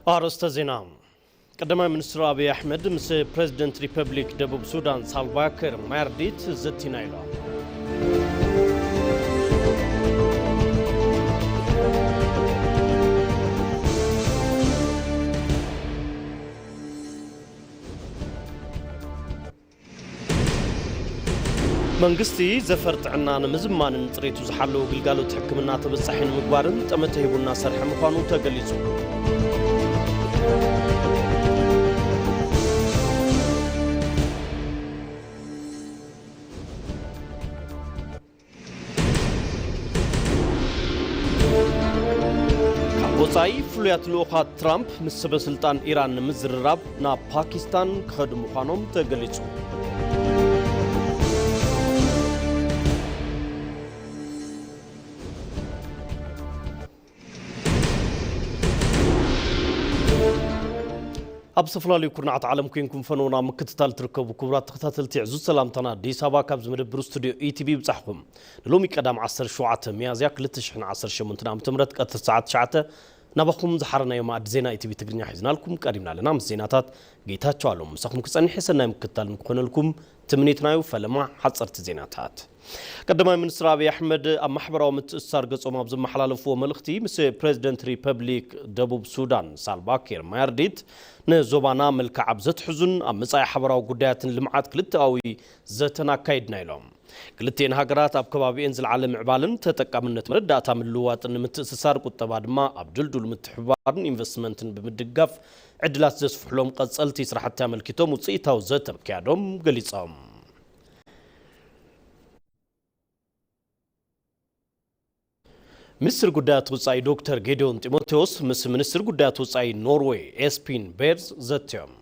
ኣርእስተ ዜና። ቀዳማይ ሚኒስትር ኣብይ ኣሕመድ ምስ ፕሬዝደንት ሪፐብሊክ ደቡብ ሱዳን ሳልቫ ኪር ማያርዲት ዘቲና ኢሎም። መንግስቲ ዘፈር ጥዕና ንምዝማንን ጽሬቱ ዝሓለወ ግልጋሎት ሕክምና ተበጻሒ ንምግባርን ጠመተ ሂቡ እናሰርሐ ምዃኑ ተገሊጹ። ካብ ወጻኢ ፍሉያት ልኡኻት ትራምፕ ምስ ሰበ ስልጣን ኢራን ንምዝርራብ ናብ ፓኪስታን ክኸዱ ምዃኖም ተገሊጹ። ኣብ ዝተፈላለዩ ኩርናዓት ዓለም ኮይንኩም ፈነውና ምክትታል ትርከቡ ክቡራት ተኸታተልቲ፣ ዕዙዝ ሰላምታና ኣዲስ ኣበባ ካብዚ መደብር ስቱድዮ ኢቲቪ ይብጻሕኩም። ንሎሚ ቀዳም ዓሰርተ ሸውዓተ ሚያዝያ ክልተ ሽሕን ዓሰርተ ሸሞንተን ዓመተ ምህረት ቀትሪ ሰዓት ትሽዓተ ናባኹም ዝሓረናዮ ማዕዲ ዜና ኢቲቪ ትግርኛ ሒዝናልኩም ቀሪብና ኣለና። ምስ ዜናታት ጌታቸው ኣሎም ምሳኹም ክጸንሕ የሰናይ ምክትታል ንክኾነልኩም ትምኒትና እዩ። ፈለማ ሓጸርቲ ዜናታት። ቀዳማይ ሚኒስትር ኣብይ ኣሕመድ ኣብ ማሕበራዊ ምትእስሳር ገጾም ኣብ ዘመሓላለፍዎ መልእኽቲ፣ ምስ ፕሬዝደንት ሪፐብሊክ ደቡብ ሱዳን ሳልቫ ኪር ማያርዲት ንዞባና መልክዕ ኣብ ዘትሕዙን ኣብ መጻኢ ሓበራዊ ጉዳያትን ልምዓት ክልተኣዊ ዘተን ኣካይድና ኢሎም። ክልቲኤን ሃገራት ኣብ ከባቢኤን ዝለዓለ ምዕባለን ተጠቃምነት መረዳእታ ምልውዋጥን ንምትእስሳር፣ ቁጠባ ድማ ኣብ ድልዱል ምትሕብባርን ኢንቨስትመንትን ብምድጋፍ ዕድላት ዘስፍሕሎም ቀጸልቲ ስራሕቲ ኣመልኪቶም ውጽኢታዊ ዘተ ምክያዶም ገሊጾም። ሚኒስትር ጉዳያት ወጻኢ ዶክተር ጌዲዮን ጢሞቴዎስ ምስ ሚኒስትር ጉዳያት ወጻኢ ኖርዌይ ኤስፒን ቤርዝ ዘትዮም።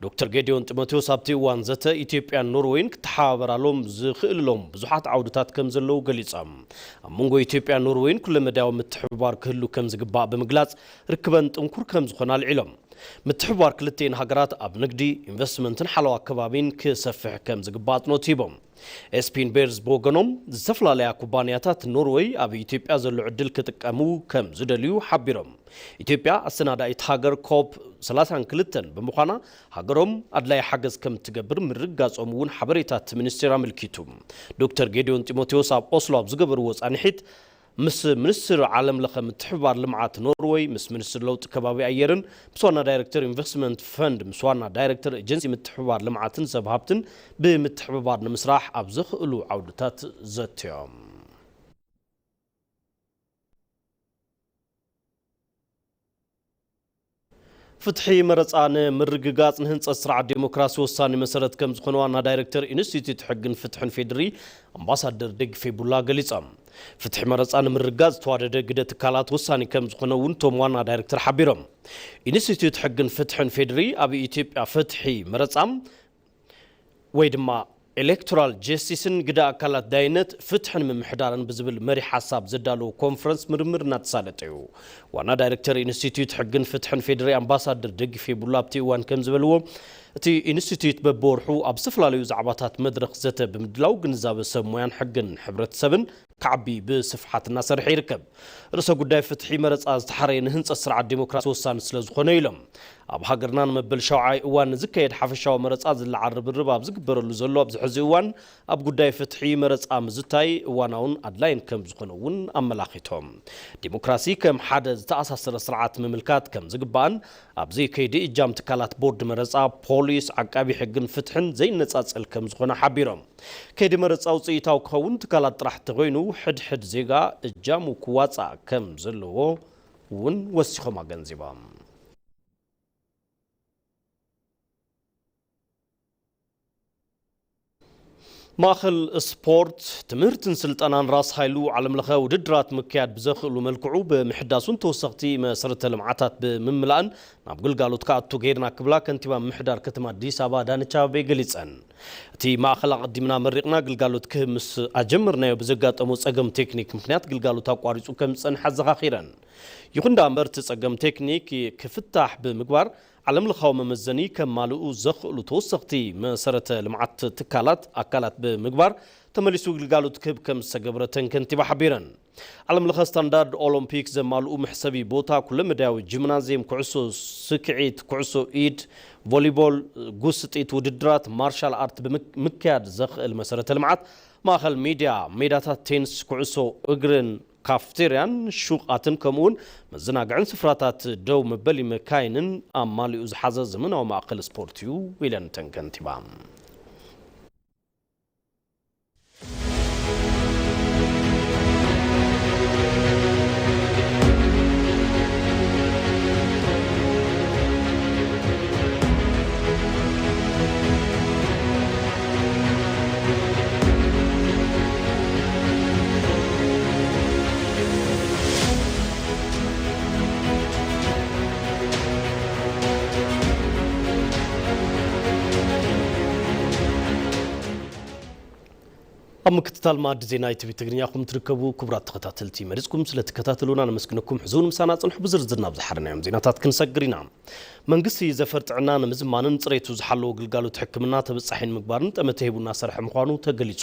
ዶክተር ጌዲዮን ጢሞቴዎስ ኣብቲ እዋን ዘተ ኢትዮጵያን ኖርዌይን ክተሓባበራሎም ዝኽእልሎም ብዙሓት ዓውድታት ከም ዘለዉ ገሊጾም። ኣብ መንጎ ኢትዮጵያን ኖርዌይን ኩለመዳያዊ ምትሕብባር ክህሉ ከም ዝግባእ ብምግላጽ፣ ርክበን ጥንኩር ከም ዝኾነ ኣልዒሎም። ምትሕብባር ክልቲኤን ሃገራት ኣብ ንግዲ፣ ኢንቨስትመንትን ሓለዋ ከባቢን ክሰፍሕ ከም ዝግባእ ኣጽንኦት ሂቦም። ኤስፒን ቤርዝ ብወገኖም፣ ዝተፈላለያ ኩባንያታት ኖርዌይ ኣብ ኢትዮጵያ ዘሎ ዕድል ክጥቀሙ ከም ዝደልዩ ሓቢሮም። ኢትዮጵያ ኣሰናዳኢት ሃገር ኮፕ ሰላሳን ክልተን ብምዃና፣ ሃገሮም ኣድላይ ሓገዝ ከም ትገብር ምርግጋጾም እውን ሓበሬታ እቲ ሚኒስቴር ኣመልኪቱ። ዶክተር ጌዲዮን ጢሞቴዎስ ኣብ ኦስሎ ኣብ ዝገበርዎ ጻንሒት፣ ምስ ሚኒስትር ዓለም ለኸ ምትሕብባር ልምዓት ኖርወይ፣ ምስ ሚኒስትር ለውጢ ከባቢ ኣየርን ምስ ዋና ዳይሬክተር ኢንቨስትመንት ፈንድ፣ ምስ ዋና ዳይሬክተር ኤጀንሲ ምትሕብባር ልምዓትን ሰብ ሃብትን ብምትሕብባር ንምስራሕ ኣብ ዘኽእሉ ዓውድታት ዘትዮም። ፍትሒ መረፃ ንምርግጋፅ ንህንፀት ስርዓት ዴሞክራሲ ወሳኒ መሰረት ከም ዝኾነ ዋና ዳይሬክተር ኢንስቲትዩት ሕግን ፍትሕን ፌድሪ ኣምባሳደር ደግፌ ቡላ ገሊፆም። ፍትሒ መረፃ ንምርግጋፅ ዝተዋደደ ግደ ትካላት ወሳኒ ከም ዝኾነ እውን እቶም ዋና ዳይሬክተር ሓቢሮም። ኢንስቲትዩት ሕግን ፍትሕን ፌድሪ ኣብ ኢትዮጵያ ፍትሒ መረፃ ወይ ድማ ኤሌክቶራል ጀስቲስን ግደ ኣካላት ዳይነት ፍትሕን ምምሕዳርን ብዝብል መሪ ሓሳብ ዘዳለዎ ኮንፈረንስ ምርምር እናተሳለጠ እዩ። ዋና ዳይሬክተር ኢንስቲትዩት ሕግን ፍትሕን ፌዴሪ ኣምባሳደር ደግፌ ቡላ ኣብቲ እዋን ከም ዝበልዎ፣ እቲ ኢንስቲትዩት በብወርሑ ኣብ ዝተፈላለዩ ዛዕባታት መድረኽ ዘተ ብምድላው ግንዛበ ሰብ ሞያን ሕግን ሕብረተሰብን ክዓቢ ብስፍሓት እናሰርሐ ይርከብ። ርእሰ ጉዳይ ፍትሒ መረፃ ዝተሓረየ ንህንፀት ስርዓት ዴሞክራሲ ወሳኒ ስለ ዝኾነ ኢሎም። ኣብ ሃገርና ንመበል ሻውዓይ እዋን ንዝካየድ ሓፈሻዊ መረፃ ዝለዓል ርብርብ ኣብ ዝግበረሉ ዘሎ ኣብዚ ሕዚ እዋን፣ ኣብ ጉዳይ ፍትሒ መረፃ ምዝታይ እዋናውን ኣድላይን ከም ዝኾነ እውን ኣመላኺቶም። ዴሞክራሲ ከም ሓደ ዝተኣሳሰረ ስርዓት ምምልካት ከም ዝግባእን ኣብዚ ከይዲ እጃም ትካላት ቦርድ መረፃ፣ ፖሊስ፣ ዓቃቢ ሕግን ፍትሕን ዘይነፃፀል ከም ዝኾነ ሓቢሮም። ከይዲ መረፃ ውፅኢታዊ ክኸውን ትካላት ጥራሕ ተኾይኑ፣ ሕድሕድ ዜጋ እጃሙ ክዋፃእ ከም ዘለዎ እውን ወሲኾም ኣገንዚቦም። ማእኸል ስፖርት፣ ትምህርትን ስልጠናን ራስ ሃይሉ ዓለምለኸ ውድድራት ምክያድ ብዘኽእሉ መልክዑ ብምሕዳሱን ተወሰኽቲ መሰረተ ልምዓታት ብምምላእን ናብ ግልጋሎት ክኣቱ ገይርና ክብላ ከንቲባ ምምሕዳር ከተማ ኣዲስ ኣበባ ኣዳነች ኣቤቤ ገሊፀን። እቲ ማእኸል ኣቐዲምና መሪቕና ግልጋሎት ክህብ ምስ ኣጀመርናዮ ብዘጋጠሞ ፀገም ቴክኒክ ምኽንያት ግልጋሎት ኣቋሪፁ ከም ዝፀንሐ ኣዘኻኺረን። ይኹን ደኣ እምበር እቲ ፀገም ቴክኒክ ክፍታሕ ብምግባር ዓለም ለኻዊ መመዘኒ ከማልኡ ዘኽእሉ ተወሰኽቲ መሰረተ ልምዓት ትካላት ኣካላት ብምግባር ተመሊሱ ግልጋሎት ክህብ ከም ዝተገብረ እተን ከንቲባ ሓቢረን። ዓለም ለኸ ስታንዳርድ ኦሎምፒክ ዘማልኡ መሕሰቢ ቦታ፣ ኩለመዳያዊ ጂምናዝየም፣ ኩዕሶ ስክዒት፣ ኩዕሶ ኢድ፣ ቮሊቦል፣ ጉስጢት ውድድራት ማርሻል ኣርት ብምክያድ ዘኽእል መሰረተ ልምዓት፣ ማእኸል ሚድያ፣ ሜዳታት ቴንስ፣ ኩዕሶ እግርን ካፍቴርያን ሹቓትን ከምኡውን መዘናግዕን ስፍራታት ደው መበሊ መካይንን ኣማሊኡ ዝሓዘ ዘመናዊ ማእኸል ስፖርት እዩ ኢለን እተን ከንቲባ። ኣብ ምክትታል መኣዲ ዜና ኢቲቪ ትግርኛ ኹም ትርከቡ ክቡራት ተኸታተልቲ፣ መሪጽኩም ስለ ትከታተሉና ነመስግነኩም። ሕዚ እውን ምሳና ጽንሑ፣ ብዝርዝር ናብ ዝሓረናዮም ዜናታት ክንሰግር ኢና። መንግስቲ ዘፈር ጥዕና ንምዝማንን ጽሬቱ ዝሓለወ ግልጋሎት ሕክምና ተበጻሒ ንምግባርን ጠመተ ሂቡ እናሰርሐ ምዃኑ ተገሊጹ።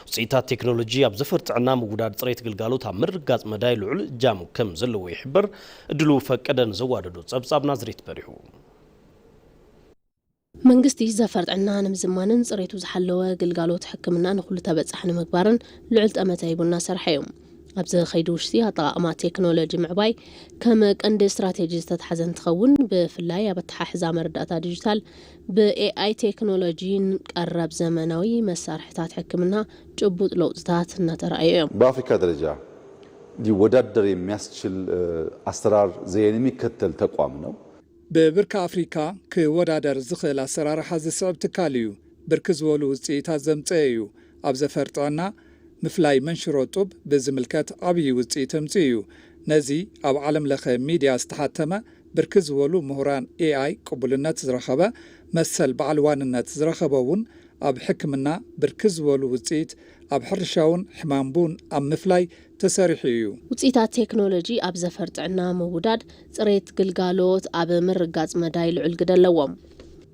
ውጽኢታት ቴክኖሎጂ ኣብ ዘፈር ጥዕና ምውዳድ ጽሬት ግልጋሎት ኣብ ምርግጋጽ መዳይ ልዑል እጃም ከም ዘለዎ ይሕበር። እድሉ ፈቀደ ንዘዋደዶ ጸብጻብ ናዝሬት በሪሁ። መንግስቲ ዘፈር ጥዕና ንምዝማንን ጽሬቱ ዝሓለወ ግልጋሎት ሕክምና ንኹሉ ተበጻሒ ንምግባርን ልዑል ጠመተ ሂቡ እናሰርሐ እዩ። ኣብዚ ከይዲ ውሽጢ ኣጠቓቕማ ቴክኖሎጂ ምዕባይ ከም ቀንዲ ስትራቴጂ ዝተትሓዘ እንትኸውን፣ ብፍላይ ኣብ ኣተሓሕዛ መረዳእታ ዲጂታል ብኤኣይ ቴክኖሎጂን ቀረብ ዘመናዊ መሳርሕታት ሕክምና ጭቡጥ ለውጥታት እናተራእዩ እዮም። በአፍሪካ ደረጃ ሊወዳደር የሚያስችል አሰራር ዘዬን የሚከተል ተቋም ነው። ብብርኪ ኣፍሪካ ክወዳደር ዝኽእል ኣሰራርሓ ዝስዕብ ትካል እዩ። ብርኪ ዝበሉ ውፅኢታት ዘምፀኤ እዩ። ኣብ ዘፈር ጥዕና ምፍላይ መንሽሮ ጡብ ብዝምልከት ዓብዪ ውፅኢት ኣምፅኡ እዩ። ነዚ ኣብ ዓለም ለኸ ሚድያ ዝተሓተመ ብርኪ ዝበሉ ምሁራን ኤኣይ ቅቡልነት ዝረኸበ መሰል በዓል ዋንነት ዝረኸበ እውን ኣብ ሕክምና ብርክት ዝበሉ ውፅኢት ኣብ ሕርሻውን ሕማም ቡን ኣብ ምፍላይ ተሰሪሑ እዩ። ውፅኢታት ቴክኖሎጂ ኣብ ዘፈር ጥዕና ምውዳድ፣ ፅሬት ግልጋሎት ኣብ ምርጋፅ መዳይ ልዑል ግደ ኣለዎም።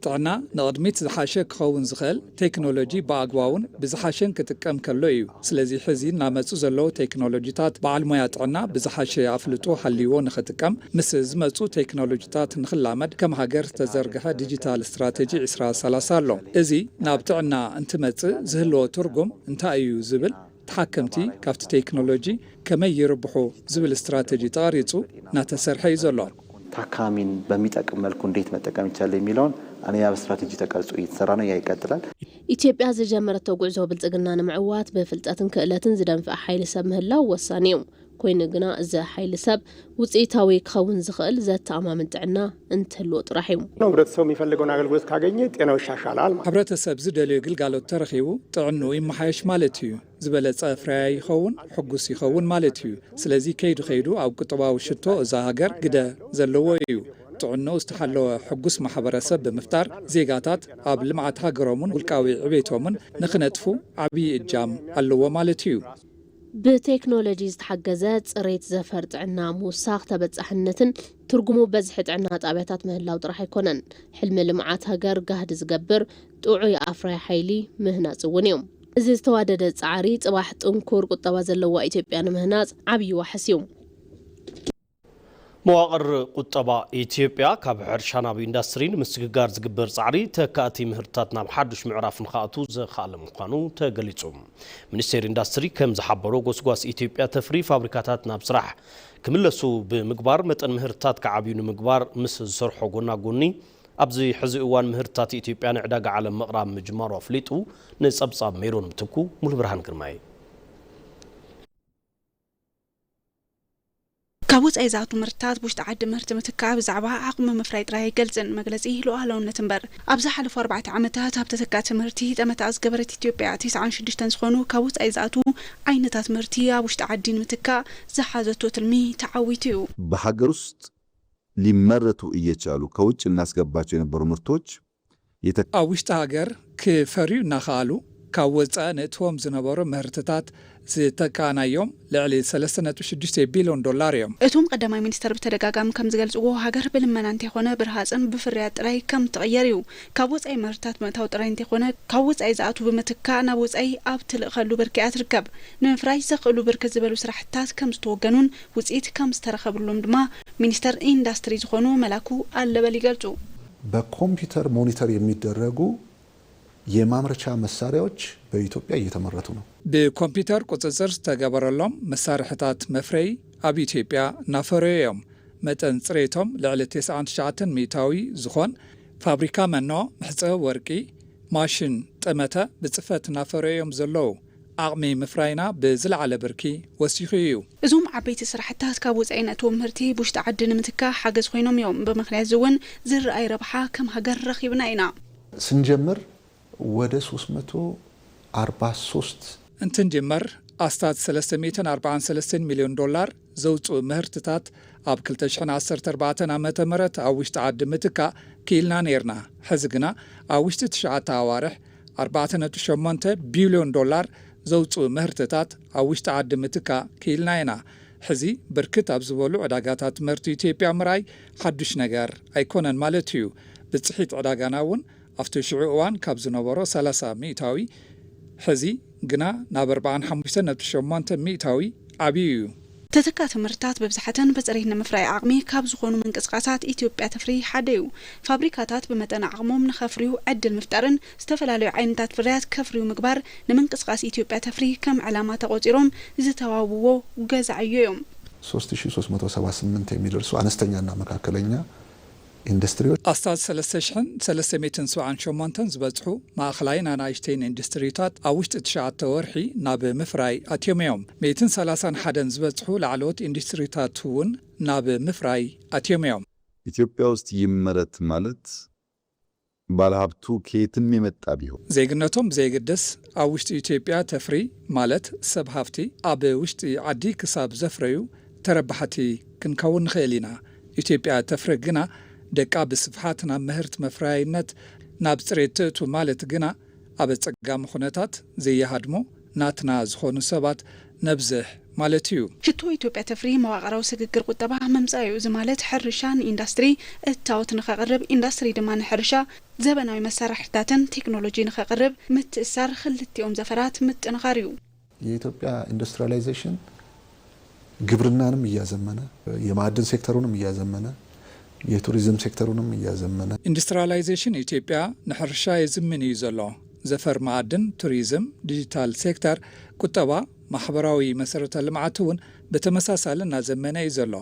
ጥዕና ንቕድሚት ዝሓሸ ክኸውን ዝኽእል ቴክኖሎጂ ብኣግባቡን ብዝሓሸን ክጥቀም ከሎ እዩ። ስለዚ ሕዚ እናመፁ ዘለዉ ቴክኖሎጂታት በዓል ሞያ ጥዕና ብዝሓሸ ኣፍልጦ ሃልይዎ ንኽጥቀም ምስ ዝመፁ ቴክኖሎጂታት ንኽላመድ ከም ሃገር ዝተዘርግሐ ዲጂታል ስትራተጂ ዕስራ ሰላሳ ኣሎ። እዚ ናብ ጥዕና እንትመፅእ ዝህልዎ ትርጉም እንታይ እዩ ዝብል ተሓከምቲ ካብቲ ቴክኖሎጂ ከመይ ይርብሑ ዝብል ስትራተጂ ተቐሪፁ እናተሰርሐ እዩ ዘሎ። ታካሚን በሚጠቅም መልኩ እንዴት መጠቀም ይቻላል የሚለውን አነያ በስትራቴጂ ተቀርጾ እየተሰራ ነው፣ ያ ይቀጥላል። ኢትዮጵያ ዝጀመረቶ ጉዕዞ ብልፅግና ንምዕዋት ብፍልጠትን ክእለትን ዝደንፍዐ ሓይሊ ሰብ ምህላው ወሳኒ እዩ። ኮይኑ ግና እዚ ሓይሊ ሰብ ውፅኢታዊ ክኸውን ዝኽእል ዘተኣማምን ጥዕና እንትህልዎ ጥራሕ እዩ። ህብረተሰቡ የሚፈልገውን አገልግሎት ካገኘ ጤናው ይሻሻላል። ሕብረተሰብ ዝደልዮ ግልጋሎት ተረኺቡ ጥዕንኡ ይመሓየሽ ማለት እዩ። ዝበለፀ ፍርያይ ይኸውን፣ ሕጉስ ይኸውን ማለት እዩ። ስለዚ ከይዱ ከይዱ ኣብ ቁጠባዊ ሽቶ እዛ ሃገር ግደ ዘለዎ እዩ። ጥዕንኡ ዝተሓለወ ሕጉስ ማሕበረሰብ ብምፍጣር ዜጋታት ኣብ ልምዓት ሃገሮምን ውልቃዊ ዕቤቶምን ንኽነጥፉ ዓብዪ እጃም ኣለዎ ማለት እዩ። ብቴክኖሎጂ ዝተሓገዘ ፅሬት ዘፈር ጥዕና ምውሳኽ ተበፃሕነትን ትርጉሙ በዝሒ ጥዕና ጣብያታት ምህላው ጥራሕ ኣይኮነን። ሕልሚ ልምዓት ሃገር ጋህዲ ዝገብር ጥዑይ ኣፍራይ ሓይሊ ምህናፅ እውን እዩ። እዚ ዝተዋደደ ፃዕሪ ፅባሕ ጥንኩር ቁጠባ ዘለዋ ኢትዮጵያ ንምህናፅ ዓብዪ ዋሕስ እዩ። መዋቕር ቁጠባ ኢትዮጵያ ካብ ሕርሻ ናብ ኢንዳስትሪ ንምስግጋር ዝግበር ፃዕሪ ተካእቲ ምህርትታት ናብ ሓዱሽ ምዕራፍ ንክኣቱ ዘኽኣለ ምዃኑ ተገሊፁ። ሚኒስቴር ኢንዳስትሪ ከም ዝሓበሮ ጎስጓስ ኢትዮጵያ ተፍሪ ፋብሪካታት ናብ ስራሕ ክምለሱ ብምግባር መጠን ምህርትታት ክዓብዩ ንምግባር ምስ ዝሰርሖ ጎና ጎኒ ኣብዚ ሕዚ እዋን ምህርትታት ኢትዮጵያ ንዕዳጋ ዓለም ምቕራብ ምጅማሩ ኣፍሊጡ። ንፀብፃብ ሜሮን ምትኩ ሙሉ ብርሃን ግርማይ። ካብ ወፃኢ ዝኣቱ ምህርትታት ብውሽጢ ዓዲ ምህርቲ ምትካእ ብዛዕባ ዓቕሚ ምፍራይ ጥራይ ኣይገልፅን፣ መግለፂ ሉኣላውነት እምበር። ኣብ ዝሓለፉ ኣርባዕተ ዓመታት ኣብ ተተካእቲ ምህርቲ ጠመተ ዝገበረት ኢትዮጵያ፣ ተስዓን ሽዱሽተን ዝኾኑ ካብ ወፃኢ ዝኣቱ ዓይነታት ምህርቲ ኣብ ውሽጢ ዓዲ ንምትካእ ዝሓዘቶ ትልሚ ተዓዊቱ እዩ። በሃገር ውስጥ ሊመረቱ እየቻሉ ከውጭ እናስገባቸው የነበሩ ምርቶች ኣብ ውሽጢ ሃገር ክፈርዩ እናኸኣሉ ካብ ወፃኢ ንእትዎም ዝነበሩ ምህርትታት ዝተካእናዮም ልዕሊ ሰለስተ ነጥቢ ሽዱሽተ ቢልዮን ዶላር እዮም። እቶም ቀዳማይ ሚኒስተር ብተደጋጋሚ ከም ዝገልጽዎ፣ ሃገር ብልመና እንተይኮነ ብረሃጽን ብፍርያት ጥራይ ከም ትቕየር እዩ። ካብ ወጻኢ ምህርትታት ምእታው ጥራይ እንተይኮነ፣ ካብ ወጻኢ ዝኣትዉ ብምትካእ ናብ ወጻኢ ኣብ ትልእኸሉ ብርኪ እያ ትርከብ። ንምፍራይ ዘኽእሉ ብርክት ዝበሉ ስራሕትታት ከም ዝተወገኑን ውጽኢት ከም ዝተረኸብሉም ድማ ሚኒስተር ኢንዳስትሪ ዝኾኑ መላኩ ኣለበል ይገልጹ። በኮምፒውተር ሞኒተር የሚደረጉ የማምረቻ መሳሪያዎች በኢትዮጵያ እየተመረቱ ነው። ብኮምፒውተር ቁጽጽር ዝተገበረሎም መሳርሕታት መፍረይ ኣብ ኢትዮጵያ እናፈረዩ እዮም። መጠን ጽሬቶም ልዕሊ ተስዓን ትሽዓተን ሚእታዊ ዝኾን ፋብሪካ መኖ፣ መሕጸቢ ወርቂ፣ ማሽን ጠመተ ብጽፈት እናፈረዩ እዮም ዘለዉ። ዓቕሚ ምፍራይና ብዝለዓለ ብርኪ ወሲኹ እዩ። እዞም ዓበይቲ ስራሕትታት ካብ ወጻኢ ነእትዎ ምህርቲ ብውሽጢ ዓዲ ንምትካእ ሓገዝ ኮይኖም እዮም። ብምኽንያት እዚ እውን ዝረኣይ ረብሓ ከም ሃገር ረኺብና ኢና። ስንጀምር ወደ ሶስት መቶ ኣርባ ሶስት። እንትንጅመር ኣስታት ሰለስተ ሚእትን ኣርባዓን ሰለስተን ሚልዮን ዶላር ዘውፅኡ ምህርትታት ኣብ ክልተ ሽሕን ዓሰርተ ኣርባዕተን ዓመተ ምህረት ኣብ ውሽጢ ዓዲ ምትካእ ክኢልና ነይርና። ሕዚ ግና ኣብ ውሽጢ ትሽዓተ ኣዋርሕ ኣርባዕተ ነጥቢ ሸሞንተ ቢልዮን ዶላር ዘውፅኡ ምህርትታት ኣብ ውሽጢ ዓዲ ምትካእ ክኢልና ኢና። ሕዚ ብርክት ኣብ ዝበሉ ዕዳጋታት ምህርቲ ኢትዮጵያ ምርኣይ ሓዱሽ ነገር ኣይኮነን ማለት እዩ። ብፅሒት ዕዳጋና እውን ኣብቲ ሽዑ እዋን ካብ ዝነበሮ ሰላሳ ሚእታዊ ሕዚ ግና ናብ ኣርባዓን ሓሙሽተን ነጥቢ ሸሞንተ ሚእታዊ ዓብዩ እዩ። ተተካእቲ ምህርትታት ብብዝሓትን ብፅሬት ንምፍራይ ዓቕሚ ካብ ዝኾኑ ምንቅስቓሳት ኢትዮጵያ ተፍሪ ሓደ እዩ። ፋብሪካታት ብመጠን ዓቕሞም ንኸፍርዩ ዕድል ምፍጣርን ዝተፈላለዩ ዓይነታት ፍርያት ከፍርዩ ምግባር ንምንቅስቓስ ኢትዮጵያ ተፍሪ ከም ዕላማ ተቖፂሮም ዝተዋብዎ ገዛ ዕዮ እዮም። ሶስት ሺ ሶስት መቶ ሰባ ስምንት የሚደርሱ አነስተኛና መካከለኛ ኢንዱስትሪዎች። ኣስታት ሰለስተ ሽሕን ሰለስተ ሚእትን ሰብዓን ሸሞንተን ዝበጽሑ ማእኸላይን ኣናእሽተይን ኢንዱስትሪታት ኣብ ውሽጢ ትሽዓተ ወርሒ ናብ ምፍራይ ኣትዮም እዮም። ሚእትን ሰላሳን ሓደን ዝበጽሑ ላዕለዎት ኢንዱስትሪታት እውን ናብ ምፍራይ ኣትዮም እዮም። ኢትዮጵያ ውስጥ ይመረት ማለት ባለሀብቱ ከየትም የመጣ ቢሆን። ዜግነቶም ብዘየገድስ ኣብ ውሽጢ ኢትዮጵያ ተፍሪ ማለት ሰብ ሃፍቲ ኣብ ውሽጢ ዓዲ ክሳብ ዘፍረዩ ተረባሕቲ ክንከውን ንኽእል ኢና። ኢትዮጵያ ተፍሪ ግና ደቃ ብስፍሓት ናብ ምህርት መፍረያይነት ናብ ፅሬት ተእቱ ማለት ግና ኣብ ኣፀጋሚ ኩነታት ዘየሃድሞ ናትና ዝኾኑ ሰባት ነብዝሕ ማለት እዩ። ሽቶ ኢትዮጵያ ተፍሪ መዋቕራዊ ስግግር ቁጠባ ምምፃእ እዩ። እዚ ማለት ሕርሻ ንኢንዳስትሪ እታወት ንኸቕርብ፣ ኢንዳስትሪ ድማ ንሕርሻ ዘበናዊ መሳርሕታትን ቴክኖሎጂ ንኸቕርብ ምትእሳር ክልቲኦም ዘፈራት ምጥንኻር እዩ። የኢትዮጵያ ኢንዱስትሪያላይዜሽን ግብርናንም እያዘመነ፣ የማዕድን ሴክተሩንም እያዘመነ፣ የቱሪዝም ሴክተሩንም እያዘመነ። ኢንዱስትሪያላይዜሽን ኢትዮጵያ ንሕርሻ የዝምን እዩ ዘሎ። ዘፈር መኣድን፣ ቱሪዝም፣ ዲጂታል ሴክተር፣ ቁጠባ፣ ማሕበራዊ መሰረተ ልምዓት እውን ብተመሳሳሊ እናዘመነ እዩ ዘሎ።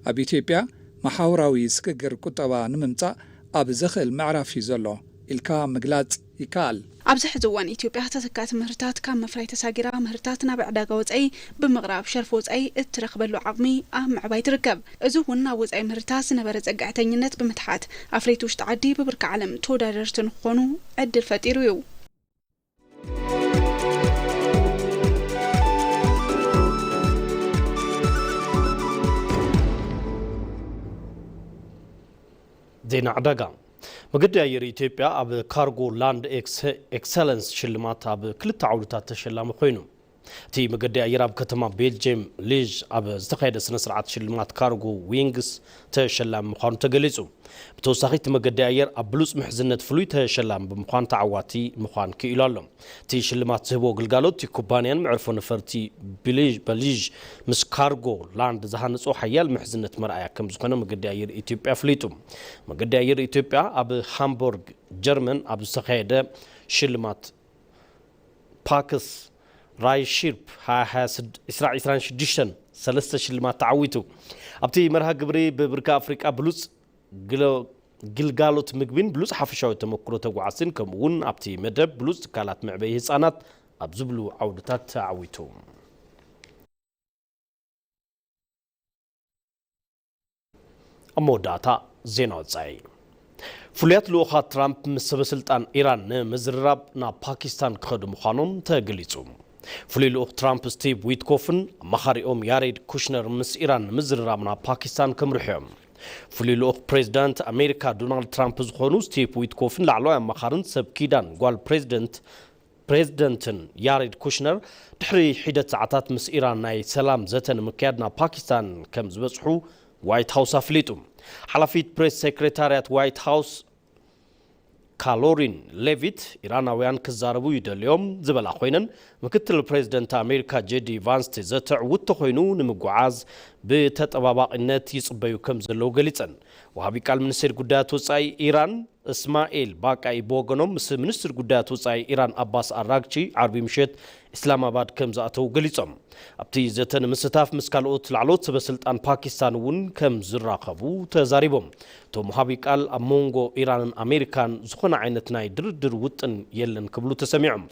ኣብ ኢትዮጵያ መሓውራዊ ስግግር ቁጠባ ንምምፃእ ኣብ ዘኽእል ምዕራፍ እዩ ዘሎ ኢልካ ምግላፅ ይከኣል። ኣብዚ ሕዚ እዋን ኢትዮጵያ ተተካእቲ ምህርትታት ካብ ምፍራይ ተሳጊራ ምህርትታት ናብ ዕዳጋ ወፃኢ ብምቕራብ ሸርፊ ወፃኢ እትረኽበሉ ዓቕሚ ኣብ ምዕባይ ትርከብ። እዚ እውን ናብ ወፃኢ ምህርትታት ዝነበረ ፀግዕተኝነት ብምትሓት ኣፍረይቲ ውሽጢ ዓዲ ብብርኪ ዓለም ተወዳደርቲ ንክኾኑ ዕድል ፈጢሩ እዩ። ዜና ዕዳጋ። መገዲ ኣየር ኢትዮጵያ ኣብ ካርጎ ላንድ ኤክሰለንስ ሽልማት ኣብ ክልተ ዓውድታት ተሸላሚ ኮይኑ። እቲ መገዲ ኣየር ኣብ ከተማ ቤልጅየም ሊዥ ኣብ ዝተኻየደ ስነ ስርዓት ሽልማት ካርጎ ዊንግስ ተሸላሚ ምዃኑ ተገሊጹ። ብተወሳኺ እቲ መገዲ ኣየር ኣብ ብሉጽ ምሕዝነት ፍሉይ ተሸላሚ ብምዃን ተዓዋቲ ምዃን ክኢሉ ኣሎ። እቲ ሽልማት ዝህቦ ግልጋሎት እቲ ኩባንያን መዕርፎ ነፈርቲ በሊዥ ምስ ካርጎ ላንድ ዝሃነጾ ሓያል ምሕዝነት መርኣያ ከም ዝኾነ መገዲ ኣየር ኢትዮጵያ ኣፍሊጡ። መገዲ ኣየር ኢትዮጵያ ኣብ ሃምቦርግ ጀርመን ኣብ ዝተኻየደ ሽልማት ፓክስ ራይሺፕ ዕስራ ዕስራን ሽዱሽተን ሰለስተ ሽልማት ተዓዊቱ። ኣብቲ መርሃ ግብሪ ብብርኪ ኣፍሪቃ ብሉጽ ግልጋሎት ምግቢን ብሉጽ ሓፈሻዊ ተመክሮ ተጓዓዝትን ከምኡ እውን ኣብቲ መደብ ብሉጽ ትካላት መዕበዪ ህጻናት ኣብ ዝብሉ ዓውድታት ተዓዊቱ። ኣብ መወዳእታ ዜና ወጻኢ። ፍሉያት ልኡኻት ትራምፕ ምስ ሰበስልጣን ኢራን ንምዝርራብ ናብ ፓኪስታን ክኸዱ ምዃኖም ተገሊጹ። ፍሉይ ልኡኽ ትራምፕ ስቲቭ ዊትኮፍን ኣማኻሪኦም ያሬድ ኩሽነር ምስ ኢራን ንምዝርራብ ናብ ፓኪስታን ከምርሑ እዮም። ፍሉይ ልኡኽ ፕሬዚዳንት ኣሜሪካ ዶናልድ ትራምፕ ዝኾኑ ስቲቭ ዊትኮፍን ላዕለዋይ ኣማኻርን ሰብ ኪዳን ጓል ፕሬዚደንት ፕሬዝደንትን ያሬድ ኩሽነር ድሕሪ ሒደት ሰዓታት ምስ ኢራን ናይ ሰላም ዘተ ንምክያድ ናብ ፓኪስታን ከም ዝበጽሑ ዋይት ሃውስ ኣፍሊጡ። ሓላፊት ፕሬስ ሴክሬታርያት ዋይት ሃውስ ካሎሪን ሌቪት፣ ኢራናውያን ክዛረቡ ይደልዮም ዝበላ ኮይነን፣ ምክትል ፕሬዝደንት ኣሜሪካ ጄዲ ቫንስ እቲ ዘተ ዕዉት ተኾይኑ ንምጉዓዝ ብተጠባባቒነት ይጽበዩ ከም ዘለዉ ገሊጸን። ወሃቢ ቃል ሚኒስቴር ጉዳያት ወጻኢ ኢራን እስማኤል ባቃኢ ብወገኖም፣ ምስ ሚኒስትር ጉዳያት ወጻኢ ኢራን ኣባስ ኣራግቺ ዓርቢ ምሸት ኢስላማባድ ከም ዝኣተዉ ገሊጾም። ኣብቲ ዘተ ንምስታፍ ምስ ካልኦት ላዕለዎት ሰበ ስልጣን ፓኪስታን እውን ከም ዝራኸቡ ተዛሪቦም። እቶም ወሃቢ ቃል ኣብ መንጎ ኢራንን ኣሜሪካን ዝኾነ ዓይነት ናይ ድርድር ውጥን የለን ክብሉ ተሰሚዖም።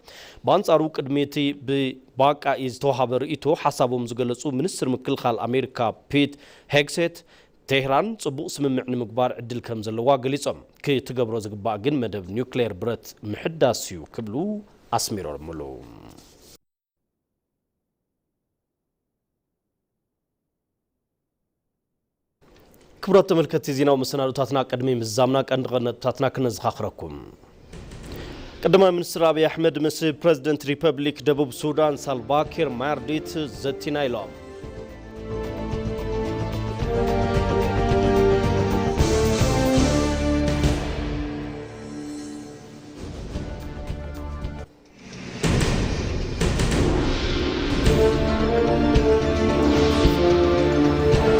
ብኣንጻሩ ቅድሚ እቲ ብባቃኢ ዝተዋሃበ ርእይቶ ሓሳቦም ዝገለጹ ሚኒስትር ምክልኻል ኣሜሪካ ፒት ሄግሴት፣ ቴህራን ጽቡቕ ስምምዕ ንምግባር ዕድል ከም ዘለዋ ገሊጾም። ክትገብሮ ዝግባእ ግን መደብ ኒውክሌር ብረት ምሕዳስ እዩ ክብሉ ኣስሚሮምሉ። ክቡራት ተመልከትቲ፣ ዜናዊ መሰናዶታትና ቅድሚ ምዛምና ቀንዲ ቀንዲ ነጥብታትና ክነዘኻኽረኩም። ቀዳማይ ሚኒስትር ኣብይ ኣሕመድ ምስ ፕረዚደንት ሪፐብሊክ ደቡብ ሱዳን ሳልቫኪር ማያርዲት ዘቲና ኢሎም።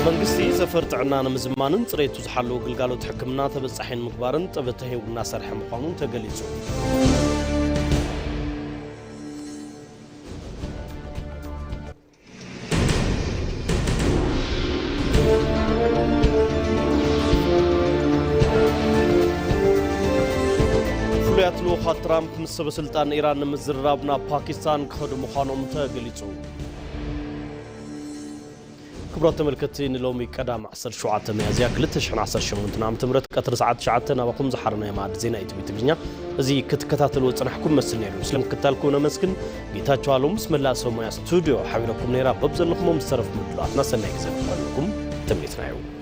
መንግስቲ ዘፈር ጥዕና ንምዝማንን ጽሬቱ ዝሓለወ ግልጋሎት ሕክምና ተበጻሒ ንምግባርን ጥበተ ሄው እናሰርሐ ምዃኑ ተገሊጹ። ፍሉያት ልኡኻት ትራምፕ ምስ ሰበ ስልጣን ኢራን ንምዝርራብ ናብ ፓኪስታን ክኸዱ ምዃኖም ተገሊጹ። ክቡራት ተመልከትቲ፣ ንሎሚ ቀዳም ዓሰርተ ሸውዓተ ሚያዝያ ክልተ ሽሕን ዓሰርተ ሸሞንተን ዓመተ ምህረት ቀትሪ ሰዓት ትሽዓተ ናባኹም ዝሓረናዮ መኣዲ ዜና ኢቲቪ ትግርኛ እዚ ክትከታተልዎ ዝጸናሕኩም መስል ነይሩ። ስለ ምክትታልኩም ነመስግን። ጌታቸው ኣሎም ምስ መላእ ሰብ ሞያ ስቱድዮ ሓቢረኩም ነይራ። በብዘለኹሞ ምስ ተረፉ ምድላዋትና ሰናይ ግዜ ንኽኾነልኩም ትምኒትና እዩ።